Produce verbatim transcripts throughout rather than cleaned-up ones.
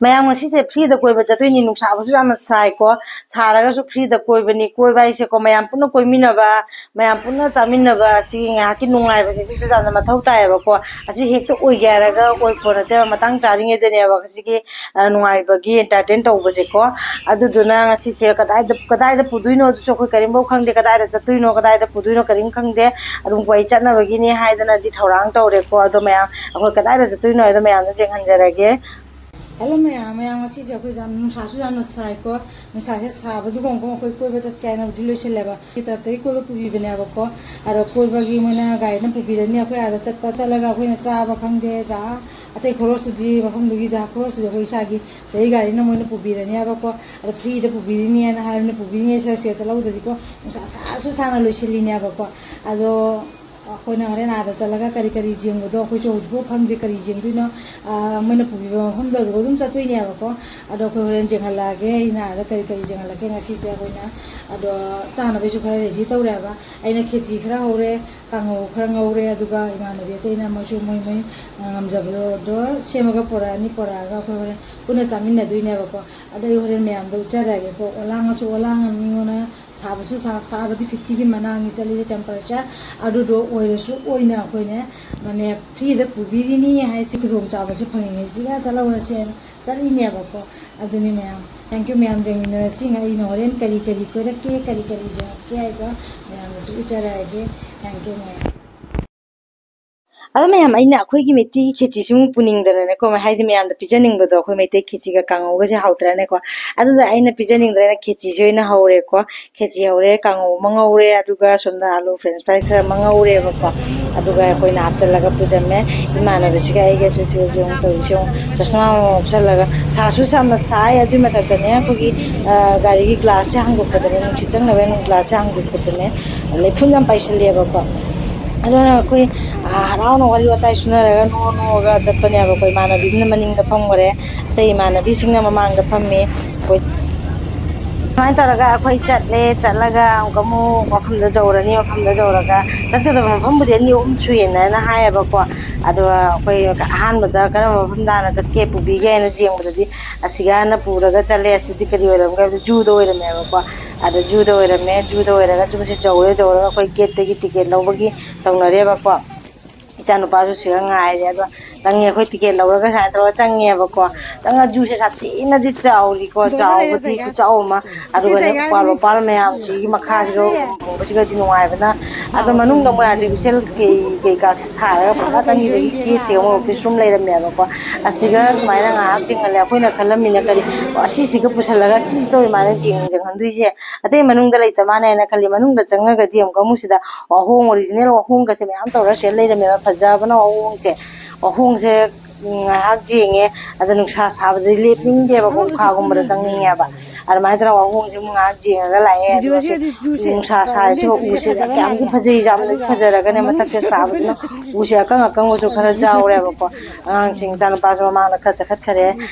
ꯃꯌꯥꯝ, ꯉꯁꯤꯁꯦ ꯐ꯭ꯔꯤꯗ ꯀꯣꯏꯕ ꯆꯠꯇꯣꯏꯅꯤ꯫ ꯅꯨꯡꯁꯥꯕꯨꯁꯨ ꯌꯥꯝꯅ ꯁꯥꯏꯀꯣ꯫ ꯁꯥꯔꯒꯁꯨ ꯐ꯭ꯔꯤꯗ ꯀꯣꯏꯕꯅꯤ꯫ ꯀꯣꯏꯕ ꯍꯥꯏꯁꯦꯀꯣ, ꯃꯌꯥꯝ ꯄꯨꯟꯅ ꯀꯣꯏꯃꯤꯟꯅꯕ, ꯃꯌꯥꯝ ꯄꯨꯟꯅ ꯆꯥꯃꯤꯟꯅꯕ, ꯑꯁꯤꯒꯤ ꯉꯥꯏꯍꯥꯛꯀꯤ ꯅꯨꯡꯉꯥꯏꯕꯁꯦ ꯁꯤꯁꯨ ꯌꯥꯝꯅ ꯃꯊꯧ ꯇꯥꯏꯌꯦꯕꯀꯣ꯫ ꯑꯁꯤ ꯍꯦꯛꯇ ꯑꯣꯏꯒꯦ ꯍꯥꯏꯔꯒ ꯑꯣꯏ ꯄꯣꯠ ꯅꯠꯇꯦꯕ꯫ ꯃꯇꯥꯡ ꯆꯥꯔꯤꯉꯩꯗꯅꯦꯕ ꯁꯤꯒꯤ, ꯑ, ꯅꯨꯡꯉꯥꯏꯕꯒꯤ entertain ꯇꯧꯕꯁꯦꯀꯣ꯫ ꯑꯗꯨꯗꯨꯅ ꯉꯁꯤꯁꯦ ꯀꯗꯥꯏꯗ, ꯀꯗꯥꯏꯗ ꯄꯨꯗꯣꯏꯅꯣ ꯑꯗꯨꯁꯨ ꯑꯩꯈꯣꯏ ꯀꯔꯤꯝꯐꯥꯎ ꯈꯪꯗꯦ꯫ ꯀꯗꯥꯏꯗ ꯆꯠꯇꯣꯏꯅꯣ, ꯀꯗꯥꯏꯗ ꯄꯨꯗꯣꯏꯅꯣ ꯀꯔꯤꯝ ꯈꯪꯗꯦ꯫ ꯑꯗꯨꯝ ꯀꯣꯏ ꯆꯠꯅꯕꯒꯤꯅꯤ ꯍꯥꯏꯗꯅꯗꯤ ꯊꯧꯔꯥꯡ ꯇꯧꯔꯦꯀꯣ꯫ ꯑꯗꯣ ꯃꯌꯥꯝ, ꯑꯩꯈꯣꯏ ꯀꯗꯥꯏꯗ ꯆꯠꯇꯣꯏꯅꯣ ꯍꯥꯏꯗꯣ ꯃꯌꯥꯝꯗ ꯌꯦꯡꯍꯟꯖꯔꯒꯦ꯫ Hello ꯃꯌꯥꯝ, ꯃꯌꯥꯝ ꯉꯁꯤꯁꯦ ꯑꯩꯈꯣꯏꯁꯦ ꯌꯥꯝ, ꯅꯨꯡꯁꯥꯁꯨ ꯌꯥꯝꯅ ꯁꯥꯏꯀꯣ꯫ ꯅꯨꯡꯁꯥꯁꯦ ꯁꯥꯕꯗꯨꯒ ꯑꯃꯨꯛ ꯑꯩꯈꯣꯏ ꯀꯣꯏꯕ ꯆꯠꯀꯦ ꯍꯥꯏꯅꯕꯨꯗꯤ ꯂꯣꯏꯁꯤꯜꯂꯦꯕ꯫ ꯑꯩꯒꯤ ꯇꯔꯞꯇꯒꯤ ꯀꯣꯏꯕ ꯄꯨꯕꯤꯕꯅꯦꯕꯀꯣ꯫ ꯑꯗꯣ ꯀꯣꯏꯕꯒꯤ ꯃꯣꯏꯅ ꯒꯥꯔꯤꯅ ꯄꯨꯕꯤꯔꯅꯤ꯫ ꯑꯩꯈꯣꯏ ꯑꯥꯗ ꯆꯠꯄ, ꯆꯠꯂꯒ ꯑꯩꯈꯣꯏꯅ ꯆꯥꯕ ꯈꯪꯗꯦ, ꯖꯍꯥ ꯑꯇꯩ ꯈꯣꯔꯣꯁꯇꯨꯗꯤ, ꯃꯐꯝꯗꯨꯒꯤ ꯖꯍꯥ ꯈꯣꯔꯣꯁꯇꯨꯗꯤ ꯑꯩꯈꯣꯏ ꯏꯁꯥꯒꯤ ꯆꯍꯤ ꯒꯥꯔꯤꯅ ꯃꯣꯏꯅ ꯄꯨꯕꯤꯔꯅꯦꯕꯀꯣ꯫ ꯑꯗꯣ ꯐ꯭ꯔꯤꯗ ꯄꯨꯕꯤꯔꯤꯅꯦꯅ ꯍꯥꯏꯕꯅꯤꯅ, ꯄꯨꯕꯤꯔꯤꯉꯩ ꯁꯔꯨꯛꯁꯦ ꯆꯠꯍꯧꯗ꯭ꯔꯗꯤꯀꯣ, ꯅꯨꯡꯁꯥ ꯁꯥꯁꯨ ꯁꯥꯅ ꯂꯣꯏꯁꯤꯜꯂꯤꯅꯦꯕꯀꯣ꯫ ꯑꯗꯣ ꯑꯩꯈꯣꯏꯅ ꯍꯣꯔꯦꯟ ꯑꯥꯗ ꯆꯠꯂꯒ ꯀꯔꯤ ꯀꯔꯤ ꯌꯦꯡꯕꯗꯣ ꯑꯩꯈꯣꯏꯁꯨ ꯍꯧꯖꯤꯛꯐꯥꯎ ꯈꯪꯗꯦ, ꯀꯔꯤ ꯌꯦꯡꯗꯣꯏꯅꯣ꯫ ꯑꯥ, ꯃꯣꯏꯅ ꯄꯨꯕꯤꯕ ꯃꯐꯝꯗꯣ ꯑꯗꯨꯗ ꯑꯗꯨꯝ ꯆꯠꯇꯣꯏꯅꯦꯕꯀꯣ꯫ ꯑꯗꯣ ꯑꯩꯈꯣꯏ ꯍꯣꯔꯦꯟ ꯌꯦꯡꯍꯜꯂꯛꯑꯒꯦ, ꯑꯩꯅ ꯑꯥꯗ ꯀꯔꯤ ꯀꯔꯤ ꯌꯦꯡꯍꯜꯂꯛꯀꯦ꯫ ꯉꯁꯤꯁꯦ ꯑꯩꯈꯣꯏꯅ ꯑꯗꯣ ꯆꯥꯅꯕꯩꯁꯨ ꯈꯔ ready ꯇꯧꯔꯦꯕ꯫ ꯑꯩꯅ ꯈꯦꯆꯤ ꯈꯔ ꯍꯧꯔꯦ, ꯀꯥꯡꯉꯧ ꯈꯔ ꯉꯧꯔꯦ, ꯑꯗꯨꯒ ꯏꯃꯥꯟꯅꯕꯤ ꯑꯇꯩꯅ ꯃꯣꯏꯁꯨ ꯃꯣꯏ ꯃꯣꯏ ꯉꯝꯖꯕꯗꯣ ꯑꯗꯣ ꯁꯦꯝꯃꯒ ꯄꯣꯔꯛꯑꯅꯤ꯫ ꯄꯣꯔꯛꯑꯒ ꯑꯩꯈꯣꯏ ꯍꯣꯔꯦꯟ ꯄꯨꯟꯅ ꯆꯥꯃꯤꯟꯅꯗꯣꯏꯅꯦꯕꯀꯣ꯫ ꯑꯗꯣ ꯑꯩ ꯍꯣꯔꯦꯟ ꯃꯌꯥꯝꯗ ꯎꯠꯆꯔꯛꯑꯒꯦꯀꯣ꯫ ꯑꯣꯂꯥꯡꯉꯁꯨ ꯑꯣꯂꯥꯡꯉꯅꯤꯉꯣꯅ, ꯁꯥꯕꯁꯨ ꯁꯥ-, ꯁꯥꯕꯗꯤ fiftyꯒꯤ ꯃꯅꯥꯛꯅꯤ ꯆꯠꯂꯤꯁꯦ temperature꯫ ꯑꯗꯨꯗꯣ ꯑꯣꯏꯔꯁꯨ ꯑꯣꯏꯅ ꯑꯩꯈꯣꯏꯅꯦ, ꯃꯥꯅꯦ, ꯐ꯭ꯔꯤꯗ ꯄꯨꯕꯤꯔꯤꯅꯤ ꯍꯥꯏꯁꯤ ꯈꯨꯗꯣꯡꯆꯥꯕꯁꯦ ꯐꯪꯉꯤꯉꯩꯁꯤꯒ ꯆꯠꯍꯧꯔꯁꯦꯅ ꯆꯠꯂꯤꯅꯦꯕꯀꯣ꯫ ꯑꯗꯨꯅꯤ ꯃꯌꯥꯝ, thank you ꯃꯌꯥꯝ, ꯌꯦꯡꯃꯤꯟꯅꯔꯁꯤ꯫ ꯑꯩꯅ ꯍꯣꯔꯦꯟ ꯀꯔꯤ ꯀꯔꯤ ꯀꯣꯏꯔꯛꯀꯦ, ꯀꯔꯤ ꯀꯔꯤ ꯌꯦꯡꯉꯛꯀꯦ ꯍꯥꯏꯗꯣ ꯃꯌꯥꯝꯗꯁꯨ ꯎꯠꯆꯔꯛꯑꯒꯦ꯫ Thank you ꯃꯌꯥꯝ꯫ ꯑꯗꯣ ꯃꯌꯥꯝ, ꯑꯩꯅ ꯑꯩꯈꯣꯏꯒꯤ ꯃꯩꯇꯩꯒꯤ ꯈꯦꯆꯤꯁꯤꯃꯨꯛ ꯄꯨꯅꯤꯡꯗꯅꯅꯦꯀꯣ, ꯍꯥꯏꯗꯤ ꯃꯌꯥꯝꯗ ꯄꯤꯖꯅꯤꯡꯕꯗꯣ, ꯑꯩꯈꯣꯏ ꯃꯩꯇꯩ ꯈꯦꯆꯤꯒ ꯀꯥꯡꯉꯧꯒꯁꯦ ꯍꯥꯎꯇ꯭ꯔꯅꯦꯀꯣ꯫ ꯑꯗꯨꯅ ꯑꯩꯅ ꯄꯤꯖꯅꯤꯡꯗꯅ ꯈꯦꯆꯤꯁꯦ ꯑꯣꯏꯅ ꯍꯧꯔꯦꯀꯣ꯫ ꯈꯦꯆꯤ ꯍꯧꯔꯦ, ꯀꯥꯡꯉꯧ ꯑꯃ ꯉꯧꯔꯦ, ꯑꯗꯨꯒ ꯁꯣꯝꯗ ꯑꯥꯂꯨ French fry ꯈꯔ ꯑꯃ ꯉꯧꯔꯦꯕꯀꯣ꯫ ꯑꯗꯨꯒ ꯑꯩꯈꯣꯏꯅ ꯍꯥꯞꯆꯤꯜꯂꯒ ꯄꯨꯖꯝꯃꯦ꯫ ꯏꯃꯥꯟꯅꯕꯁꯤꯒ ꯑꯩꯒꯁꯨ ꯁꯤꯗꯁꯨ ꯑꯃꯨꯛ ꯇꯧꯔꯤꯁꯦ ꯌꯦꯡꯉꯨ, ꯆꯁꯃꯥ ꯑꯃ ꯎꯞꯁꯜꯂꯒ꯫ ꯁꯥꯁꯨ ꯌꯥꯝꯅ ꯁꯥꯏ꯫ ꯑꯗꯨꯏ ꯃꯊꯛꯇꯅꯦ ꯑꯩꯈꯣꯏꯒꯤ, ꯑ, ꯒꯥꯔꯤꯒꯤ glassꯁꯦ ꯍꯥꯡꯗꯣꯛꯄꯗꯅꯦ, ꯅꯨꯡꯁꯤꯠ ꯆꯪꯅꯕ glassꯁꯦ ꯍꯥꯡꯗꯣꯛꯄꯗꯅꯦ ꯂꯩꯐꯨꯟ ꯌꯥꯝ ꯄꯥꯏꯁꯜꯂꯦꯕꯀꯣ꯫ ꯑꯗꯨꯅ ꯑꯩꯈꯣꯏ, ꯑ, ꯍꯔꯥꯎꯅ ꯋꯥꯔꯤ ꯋꯥꯇꯥꯏ ꯁꯨꯅꯔꯒ ꯅꯣꯛꯑ ꯅꯣꯛꯑꯒ ꯆꯠꯄꯅꯦꯕꯀꯣ꯫ ꯏꯃꯥꯟꯅꯕꯤ ꯑꯃꯅ ꯃꯅꯤꯡꯗ ꯐꯝꯈ꯭ꯔꯦ, ꯑꯇꯩ ꯏꯃꯥꯟꯅꯕꯤꯁꯤꯡꯅ ꯃꯃꯥꯡꯗ ꯐꯝꯃꯤ꯫ ꯑꯩꯈꯣꯏ ꯁꯨꯃꯥꯏꯅ ꯇꯧꯔꯒ ꯑꯩꯈꯣꯏ ꯆꯠꯂꯦ꯫ ꯆꯠꯂꯒ ꯑꯃꯨꯛꯀ ꯑꯃꯨꯛ ꯃꯐꯝꯗ ꯌꯧꯔꯅꯤ꯫ ꯃꯐꯝꯗ ꯌꯧꯔꯒ ꯆꯠꯀꯗꯕ ꯃꯐꯝꯕꯨꯗꯤ ꯑꯅꯤ ꯑꯍꯨꯝ ꯁꯨꯏꯌꯦꯅ ꯍꯥꯏꯌꯦꯕꯀꯣ꯫ ꯑꯗꯣ ꯑꯩꯈꯣꯏ ꯑꯍꯥꯟꯕꯗ ꯀꯔꯝꯕ ꯃꯐꯝꯗ ꯍꯥꯟꯅ ꯆꯠꯀꯦ, ꯄꯨꯕꯤꯒꯦ ꯍꯥꯏꯅ ꯌꯦꯡꯕꯗꯗꯤ ꯑꯁꯤꯒ ꯍꯥꯟꯅ ꯄꯨꯔꯒ ꯆꯠꯂꯦ꯫ ꯑꯁꯤꯗꯤ ꯀꯔꯤ ꯑꯣꯏꯔꯝꯒꯦ ꯍꯥꯏꯕꯗ ꯖꯨꯗ ꯑꯣꯏꯔꯝꯃꯦꯕꯀꯣ꯫ ꯑꯗꯣ ꯖꯨꯗ ꯑꯣꯏꯔꯝꯃꯦ꯫ ꯖꯨꯗ ꯑꯣꯏꯔꯒ ꯖꯨꯁꯦ ꯌꯧꯔꯦ꯫ ꯌꯧꯔꯒ ꯑꯩꯈꯣꯏ ꯒꯦꯠꯇꯒꯤ ꯇꯤꯀꯦꯠ ꯂꯧꯕꯒꯤ ꯇꯧꯅꯔꯦꯕꯀꯣ꯫ ꯏꯆꯥꯅꯨꯄꯥꯁꯨ ꯁꯤꯒ ꯉꯥꯏꯔꯦ꯫ ꯑꯗꯣ ꯆꯪꯉꯦ꯫ ꯑꯩꯈꯣꯏ ꯇꯤꯀꯦꯠ ꯂꯧꯔꯒ ꯁꯨꯃꯥꯏꯅ ꯇꯧꯔꯒ ꯆꯪꯉꯦꯕꯀꯣ꯫ ꯆꯪꯉ ꯖꯨꯁꯦ ꯁꯥꯊꯤꯅꯗꯤ ꯆꯥꯎꯔꯤꯀꯣ꯫ ꯆꯥꯎꯕꯗꯤ ꯈꯨꯆꯥꯎ ꯑꯃ꯫ ꯑꯗꯨꯒꯅꯦ ꯎꯄꯥꯜ ꯋꯥꯄꯥꯜ ꯃꯌꯥꯝꯁꯤꯒꯤ ꯃꯈꯥꯁꯤꯒ ꯎꯕꯁꯤꯒꯗꯤ ꯅꯨꯡꯉꯥꯏꯕꯅ꯫ ꯑꯗꯣ ꯃꯅꯨꯡꯗ ꯃꯣꯏ ꯑꯥꯔꯇꯤꯐꯤꯁꯦꯜ ꯀꯩ ꯀꯩꯀꯥꯁꯦ ꯁꯥꯔꯒ ꯐꯖꯅ ꯆꯪꯈꯤꯕꯒꯤ ꯒꯦꯠꯁꯦ ꯑꯃ ꯑꯣꯐꯤꯁ ꯔꯨꯝ ꯂꯩꯔꯝꯃꯦꯕꯀꯣ꯫ ꯑꯁꯤꯒ ꯁꯨꯃꯥꯏꯅ ꯉꯥꯏꯍꯥꯛ ꯆꯤꯡꯍꯜꯂꯦ꯫ ꯑꯩꯈꯣꯏꯅ ꯈꯜꯂꯝꯃꯤꯅ ꯀꯔꯤ, ꯑꯣ, ꯑꯁꯤꯁꯤꯒ ꯄꯨꯁꯜꯂꯒ ꯁꯤꯁꯤ ꯇꯧꯔꯤ ꯃꯥꯅ ꯌꯦꯡ ꯌꯦꯡꯍꯟꯗꯣꯏꯁꯦ꯫ ꯑꯇꯩ ꯃꯅꯨꯡꯗ ꯂꯩꯇ ꯃꯥꯅꯦ ꯍꯥꯏꯅ ꯈꯜꯂꯤ꯫ ꯃꯅꯨꯡꯗ ꯆꯪꯉꯒꯗꯤ ꯑꯃꯨꯛꯀ ꯑꯃꯨꯛ ꯁꯤꯗ ꯋꯥꯍꯣꯡ, ꯑꯣꯔꯤꯖꯤꯅꯦꯜ ꯋꯥꯍꯣꯡꯒꯁꯦ ꯃꯌꯥꯝ ꯇꯧꯔ ꯁꯤꯗ ꯂꯩꯔꯝꯃꯦꯕ꯫ ꯐꯖꯕꯅ ꯋꯥꯍꯣꯡꯁꯦ꯫ ꯋꯥꯍꯣꯡꯁꯦ ꯉꯥꯏꯍꯥꯛ ꯌꯦꯡꯉꯦ꯫ ꯑꯗ ꯅꯨꯡꯁꯥ ꯁꯥꯕꯗꯗꯤ ꯂꯦꯞꯅꯤꯡꯗꯦꯕꯀꯣ, ꯎꯈꯥꯒꯨꯝꯕꯗ ꯆꯪꯅꯤꯡꯉꯦꯕ꯫ ꯑꯗꯨꯃꯥꯏꯅ ꯇꯧꯔꯒ ꯋꯥꯍꯣꯡꯁꯦ ꯑꯃꯨꯛ ꯉꯥꯏꯍꯥꯛ ꯌꯦꯡꯉꯒ ꯂꯥꯛꯑꯦ꯫ ꯑꯗꯨꯒ ꯁꯤ ꯅꯨꯡꯁꯥ ꯁꯥꯔꯤꯁꯤꯒ ꯎꯁꯦ ꯀꯌꯥꯝꯗꯤ ꯐꯖꯩ, ꯌꯥꯝꯅ ꯐꯖꯔꯒꯅꯦ ꯃꯊꯛꯁꯦ ꯁꯥꯕꯗꯨꯅ ꯎꯁꯦ ꯑꯀꯪ ꯑꯀꯪꯕꯁꯨ ꯈꯔ ꯌꯥꯎꯔꯦꯕꯀꯣ꯫ ꯑꯉꯥꯡꯁꯤꯡ, ꯏꯆꯥꯅꯨꯄꯥꯁꯨ ꯃꯃꯥꯡꯗ ꯈꯔ ꯆꯠꯈꯠꯈ꯭ꯔꯦ꯫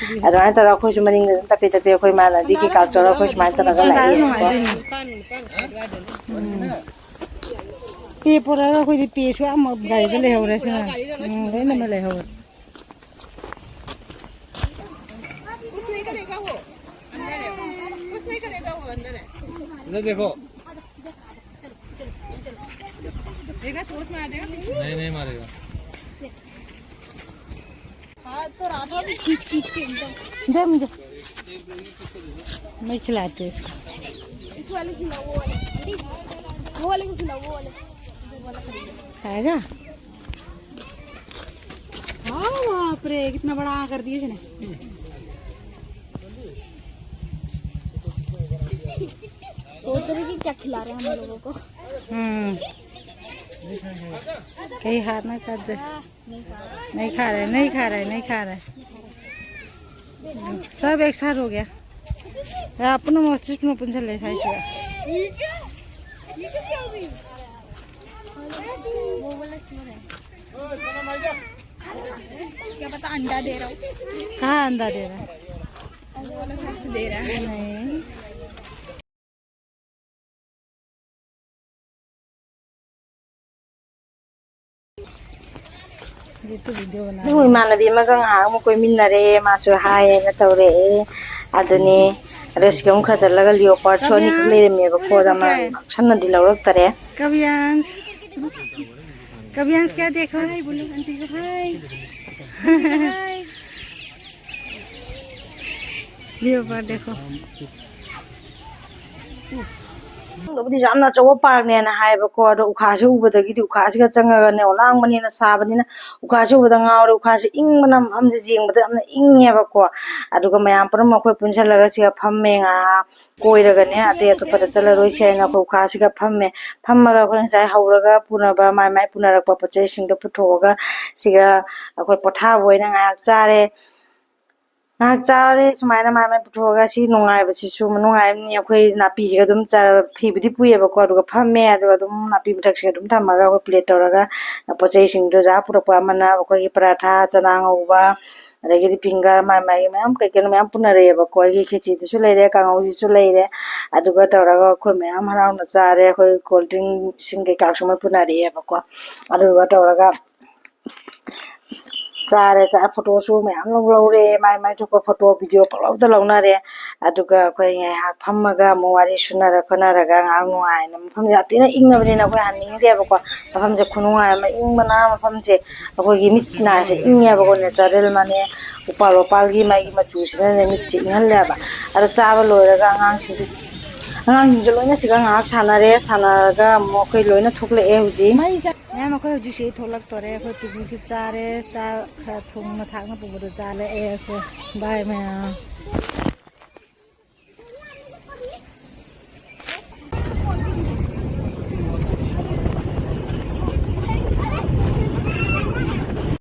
ꯑꯗꯨꯃꯥꯏꯅ ꯇꯧꯔꯒ ꯑꯩꯈꯣꯏꯁꯨ ꯃꯅꯤꯡꯗ ꯑꯗꯨꯝ ꯇꯞꯄꯤ ꯇꯞꯄꯤ ꯑꯩꯈꯣꯏ ꯏꯃꯥꯟꯅꯕꯤ ꯀꯩꯀꯥ ꯇꯧꯔꯒ ꯑꯩꯈꯣꯏ ꯁꯨꯃꯥꯏꯅ ꯇꯧꯔꯒ ꯂꯥꯛꯑꯦ꯫ ꯄꯦ ꯄꯣꯔꯛꯑꯒ ꯑꯩꯈꯣꯏꯗꯤ ꯄꯦꯁꯨ ꯑꯃ ꯒꯥꯔꯤꯗ ꯂꯩꯍꯧꯔꯦ꯫ ꯁꯤꯅ, ꯎꯝ, ꯂꯣꯏꯅꯃꯛ ꯂꯩꯍꯧꯔꯦ꯫ कुछ नहीं करेगा वो, अंदर है, कुछ नहीं करेगा वो, अंदर है। इधर देखो। देखा, चोट मार देगा। नहीं, नहीं मारेगा। हाथ तो रहा था अभी खींच खींच के एकदम। दे मुझे, मैं खिलाती हूँ इसको। इस वाले खिलाओ, वो वाले। वो वाले को खिलाओ, वो वाले। वो वाला खरीदो। खाएगा? हाँ, बाप रे, कितना बड़ा कर दिया इसने। सोच रही कि क्या खिला रहे हैं हम लोगों को। हम्म। कहीं हाथ ना कर दे। नहीं खा रहे, नहीं खा रहे, नहीं खा रहे। सब एक साथ हो गया। अपन मस्तिष्क में अपन चले साइज। क्या पता अंडा दे रहा हो। कहाँ अंडा दे रहा है? वो वाला कुछ दे रहा है। नहीं। ꯑꯗꯨ ꯏꯃꯥꯟꯅꯕꯤ ꯑꯃꯒ ꯉꯥꯏꯍꯥꯛ ꯑꯃꯨꯛ ꯀꯣꯏꯃꯤꯟꯅꯔꯦ, ꯃꯥꯁꯨ ꯍꯥꯏꯌꯦꯅ ꯇꯧꯔꯛꯑꯦ꯫ ꯑꯗꯨꯅꯤ, ꯑꯗꯣ ꯁꯤꯗ ꯑꯃꯨꯛ ꯈꯔ ꯆꯠꯂꯒ ꯂꯤꯑꯣꯄꯥꯔꯠꯁꯨ ꯑꯅꯤꯈꯛ ꯂꯩꯔꯝꯃꯦꯕꯀꯣ, ꯑꯗ ꯃꯥ ꯉꯥꯎꯁꯟꯅꯗꯤ ꯂꯧꯔꯛꯇꯔꯦ꯫ कवियांश, कवियांश क्या देखो? हाय बोलो आंटी को, हाय। लेओपार्ड देखो। ꯈꯪꯗꯕꯨꯗꯤ ꯌꯥꯝꯅ ꯑꯆꯧꯕ ꯄꯥꯔꯛꯅꯦꯅ ꯍꯥꯏꯌꯦꯕꯀꯣ, ꯑꯗꯣ ꯎꯈꯥꯁꯤ ꯎꯕꯗꯒꯤꯗꯤ, ꯎꯈꯥꯁꯤꯒ ꯆꯪꯉꯒꯅꯦ, ꯑꯣꯂꯥꯡꯕꯅꯤꯅ, ꯁꯥꯕꯅꯤꯅ, ꯎꯈꯥꯁꯤ ꯎꯕꯗ ꯉꯥꯎꯔꯦ꯫ ꯎꯈꯥꯁꯤ ꯏꯪꯕꯅ ꯃꯐꯝꯁꯦ ꯌꯦꯡꯕꯗ ꯌꯥꯝꯅ ꯏꯪꯉꯦꯕꯀꯣ꯫ ꯑꯗꯨꯒ ꯃꯌꯥꯝ ꯄꯨꯝꯅꯃꯛ ꯑꯩꯈꯣꯏ ꯄꯨꯟꯁꯤꯜꯂꯒ ꯁꯤꯒ ꯐꯝꯃꯦ ꯉꯥꯏꯍꯥꯛ꯫ ꯀꯣꯏꯔꯒꯅꯦ, ꯑꯇꯩ ꯑꯇꯣꯞꯄꯗ ꯆꯠꯂꯔꯣꯏꯁꯦ ꯍꯥꯏꯅ ꯑꯩꯈꯣꯏ ꯎꯈꯥꯁꯤꯒ ꯐꯝꯃꯦ꯫ ꯐꯝꯃꯒ ꯑꯩꯈꯣꯏ ꯉꯁꯥꯏ ꯍꯧꯔꯒ ꯄꯨꯅꯕ, ꯃꯥꯏ ꯃꯥꯏ ꯄꯨꯅꯔꯛꯄ ꯄꯣꯠ ꯆꯩꯁꯤꯡꯗꯣ ꯄꯨꯊꯣꯛꯑꯒ ꯁꯤꯒ ꯑꯩꯈꯣꯏ ꯄꯣꯊꯥꯕ ꯑꯣꯏꯅ ꯉꯥꯏꯍꯥꯛ ꯆꯥꯔꯦ꯫ ꯉꯥꯏꯍꯥꯛ ꯆꯥꯔꯦ ꯁꯨꯃꯥꯏꯅ ꯃꯥꯏ ꯃꯥꯏ ꯄꯨꯊꯣꯛꯑꯒ꯫ ꯁꯤ ꯅꯨꯡꯉꯥꯏꯕꯁꯤꯁꯨ ꯅꯨꯡꯉꯥꯏꯕꯅꯤ꯫ ꯑꯩꯈꯣꯏ ꯅꯥꯄꯤꯁꯤꯒ ꯑꯗꯨꯝ ꯆꯥꯔ ꯐꯤꯕꯨꯗꯤ ꯄꯨꯏꯌꯦꯕꯀꯣ, ꯑꯗꯨꯒ ꯐꯝꯃꯦ, ꯑꯗꯨꯒ ꯑꯗꯨꯝ ꯅꯥꯄꯤ ꯃꯊꯛꯁꯤꯒ ꯑꯗꯨꯝ ꯊꯝꯃꯒ ꯑꯩꯈꯣꯏ ꯄ꯭ꯂꯦꯠ ꯇꯧꯔꯒ ꯄꯣꯠ ꯆꯩꯁꯤꯡꯗꯣ ꯑꯣꯖꯥ ꯄꯨꯔꯛꯄ ꯑꯃꯅ ꯑꯩꯈꯣꯏꯒꯤ ꯄꯔꯥꯊꯥ, ꯆꯅꯥ ꯉꯧꯕ, ꯑꯗꯒꯤꯗꯤ ꯐꯤꯡꯒꯔ, ꯃꯥꯏ ꯃꯥꯏꯒꯤ ꯃꯌꯥꯝ ꯀꯩ ꯀꯩꯅꯣ ꯃꯌꯥꯝ ꯄꯨꯅꯔꯛꯑꯦꯕꯀꯣ꯫ ꯑꯩꯒꯤ ꯈꯦꯆꯤꯗꯨꯁꯨ ꯂꯩꯔꯦ, ꯀꯥꯡꯉꯧꯁꯤꯁꯨ ꯂꯩꯔꯦ꯫ ꯑꯗꯨꯒ ꯇꯧꯔꯒ ꯑꯩꯈꯣꯏ ꯃꯌꯥꯝ ꯍꯔꯥꯎꯅ ꯆꯥꯔꯦ꯫ ꯑꯩꯈꯣꯏ ꯀꯣꯜ ꯗ꯭ꯔꯤꯡ, ꯏꯁꯤꯡ ꯀꯩꯀꯥꯁꯨ ꯃꯣꯏ ꯄꯨꯅꯔꯛꯑꯦꯕꯀꯣ꯫ ꯑꯗꯨꯒ ꯇꯧꯔꯒ ꯆꯥꯔꯦ, ꯆꯥ ꯐꯣꯇꯣꯁꯨ ꯃꯌꯥꯝ ꯂꯧ-, ꯂꯧꯔꯦ꯫ ꯃꯥꯏ ꯃꯥꯏ ꯊꯣꯛꯄ ꯐꯣꯇꯣ ꯚꯤꯗꯤꯑꯣ ꯄꯪꯂꯧꯗ ꯂꯧꯅꯔꯦ꯫ ꯑꯗꯨꯒ ꯑꯩꯈꯣꯏ ꯉꯥꯏꯍꯥꯛ ꯐꯝꯃꯒ ꯑꯃꯨꯛ ꯋꯥꯔꯤ ꯁꯨꯅꯔ ꯈꯣꯠꯅꯔꯒ ꯉꯥꯏꯍꯥꯛ ꯅꯨꯡꯉꯥꯏꯅ, ꯃꯐꯝꯁꯦ ꯌꯥꯝ ꯊꯤꯅ ꯏꯪꯉꯕꯅꯤꯅ ꯑꯩꯈꯣꯏ ꯍꯟꯅꯤꯡꯗꯦꯕꯀꯣ꯫ ꯃꯐꯝꯁꯦ ꯈꯨꯅꯨꯡꯉꯥꯏ ꯑꯃ, ꯏꯪꯕꯅ ꯃꯐꯝꯁꯦ ꯑꯩꯈꯣꯏꯒꯤ ꯃꯤꯠ ꯅꯥꯁꯦ ꯏꯪꯉꯦꯕꯀꯣ꯫ ꯅꯦꯆꯔꯦꯜ ꯃꯥꯅꯦ, ꯎꯄꯥꯜ ꯋꯥꯄꯥꯜꯒꯤ ꯃꯥꯒꯤ ꯃꯆꯨꯁꯤꯅꯅꯦ ꯃꯤꯠꯁꯦ ꯏꯪꯍꯜꯂꯦꯕ꯫ ꯑꯗꯣ ꯆꯥꯕ ꯂꯣꯏꯔꯒ ꯑꯉꯥꯡꯁꯤꯡꯗꯨ, ꯑꯉꯥꯡꯁꯤꯡꯁꯨ ꯂꯣꯏꯅ ꯁꯤꯒ ꯉꯥꯏꯍꯥꯛ ꯁꯥꯟꯅꯔꯦ꯫ ꯁꯥꯟꯅꯔꯒ ꯑꯃꯨꯛ ꯑꯩꯈꯣꯏ ꯂꯣꯏꯅ ꯊꯣꯛꯂꯛꯑꯦ ꯍꯧꯖꯤꯛ꯫ ꯃꯌꯥꯝ ꯑꯩꯈꯣꯏ ꯍꯧꯖꯤꯛꯁꯦ ꯊꯣꯛꯂꯛꯇꯣꯔꯦ꯫ ꯑꯩꯈꯣꯏ ꯄꯤꯛꯅꯤꯛꯁꯨ ꯆꯥꯔꯦ, ꯆꯥꯛ ꯈꯔ ꯊꯣꯡꯅ ꯊꯥꯛꯅ ꯄꯨꯕꯗꯣ ꯆꯥꯔꯛꯑꯦ ꯑꯩꯈꯣꯏ꯫ ꯕꯥꯏ ꯃꯌꯥꯝ꯫